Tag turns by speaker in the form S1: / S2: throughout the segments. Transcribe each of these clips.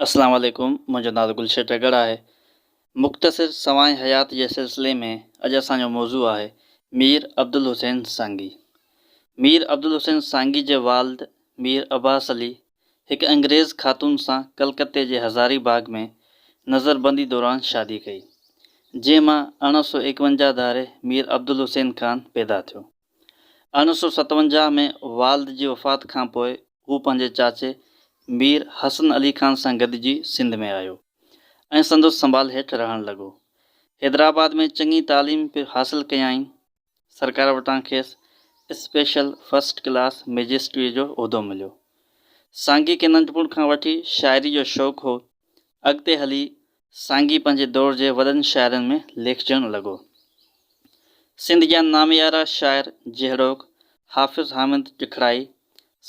S1: اسلام عليڪم منهنجو نالو گلشير ٽڳڙ آهي مختصر سوانح حيات جي سلسلي ۾ اڄ اسان جو موضوع آهي مير عبدالحسين سانگي مير عبدالحسين سانگي جي والد مير عباس علي هڪ انگريز خاتون سان ڪلڪتي جي هزاري باغ ۾ نظربندي دوران شادي ڪئي جنهن مان 1851 ڌاري مير عبدالحسين خان پيدا ٿيو. 1857 ۾ والد جي وفات کان پوء هو پنهنجي چاچي مير حسن علي خان سان گڏجي سنڌ ۾ آيو ۽ سندس سنڀال هيٺ رهڻ لڳو. حيدرآباد ۾ چڱي تعليم به حاصل ڪيائين. سرڪار وٽان کيس اسپيشل فرسٽ ڪلاس مئجسٽريء جو عهدو مليو. سانگي کي ننڍپڻ کان وٺي شاعري جو شوق هو. اڳتي هلي سانگي پنهنجي دور جي وڏن شاعرن ۾ ليکجڻ لڳو. سنڌ جا ناميارا شاعر جهڙوڪ حافظ حامد ٽکڙائي،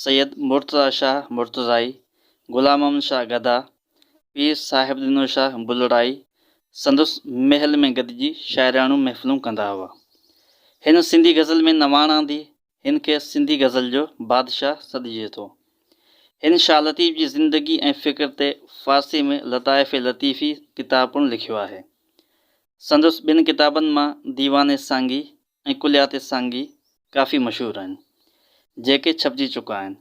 S1: سيد مرتضيٰ شاهه مرتضائي، غلام محمد شاهه گدا، پير صاحبڏنو شاهه بلڙائي سندس محل ۾ گڏجي شاعراڻيون محفلون ڪندا هئا. هن سنڌي غزل ۾ نواڻ آندي. هن کي سنڌي غزل جو بادشاهه سڏجي ٿو. هن شاهه لطيف جي زندگي ۽ فڪر تي فارسي ۾ لطائف لطيفي ڪتاب پڻ لکيو آهي. سندس ٻن ڪتابن مان ديوان سانگي ۽ ڪليات سانگي ڪافي مشهور آهن، جيڪي ڇپجي چڪا آهن.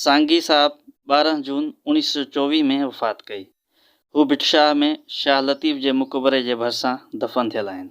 S1: سانگي صاحب 12 جون 1924 ۾ وفات ڪئي. هو ڀٽ شاهه ۾ شاهه لطيف جي مقبري جي ڀرسان دفن ٿيل آهن.